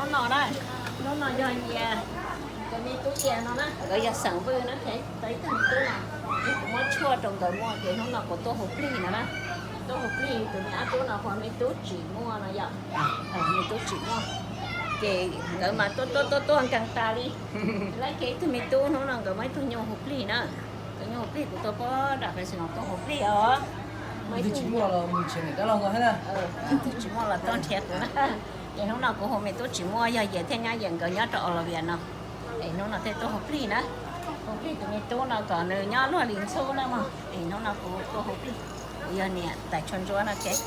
Hnub no na, hnub no yog Yias, tus me tub Yias no na, nkawd yog xeem Vwj na, tau ib tug me tub no, kuv muab tshuaj rau nkawd muag ces hnub no kuv tuaj hu plig no na, tuaj hu plig tus me ab tub no hu me tub tsim muaj no yom, me tub tsim muaj, ces nkawd mas tuaj tuaj tuaj tuaj nkees tas li, lawv kev ib tug me tub hnub no nkawd muaj ib tug nyuj hu plig na, tus nyuj hu plig kuv tuaj pab dam pes no tuaj hu plig os, ib tug tsis muaj los txhob nrhiav kuv na, ces hnub no kuv hu me tub tsis muaj yog Yias thiab nyab Yias nkawd nyob rau Australia no, es hnub no thiaj tuaj hu plig na, hu plig tus me tub no kom nws nyob luag li ntxhub na mog, es hnub no kuv tuaj hu plig, kuv yog niam tais tshuaj ntsuab no ces